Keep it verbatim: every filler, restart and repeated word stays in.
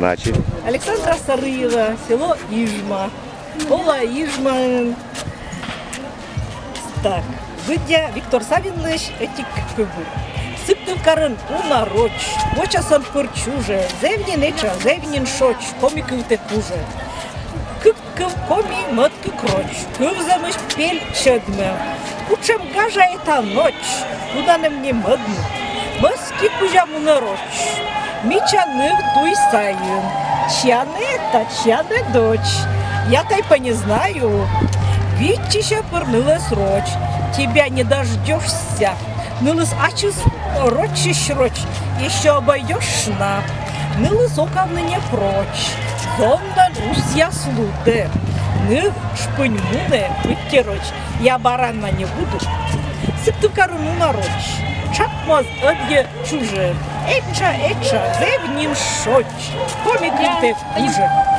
Ачи. Александра Сарыева, село Ижма. Ола Ижмаын. Так, лыддя Виктор Савинлысь ӧтик кывбур. Сыктывкарын уна роч, вочасӧн пыр чужӧ, зэв нин этша, зэв нин шоч, коми кывтӧ кужӧ. Кык кыв коми, мӧд кык роч, кывзӧмысь пель чӧдмӧ. Кутшӧм гажа эта ноч, кутшӧм нӧ мӧдны. Мӧс ки кузя мунӧ роч. Мича ныв туй сайын. Чья нӧ эта, чья нӧ дочь? Я тай по не знаю. Виччыся пыр нылӧс роч. Тебя не дождёшься. Нылыс ачыс рочысь роч. Ещё обойдёшь на. Нылыс окавны не прочь. Зонлӧн усъяс лутӧ. Ныв шпынь мунӧ, быттьӧ роч. Я бара на не буду. Сыктывкарын уна роч. Тшак моз ӧдйӧ чужӧ. Этша, этша, зэв нин шоч. Коми кывтӧ кужӧ.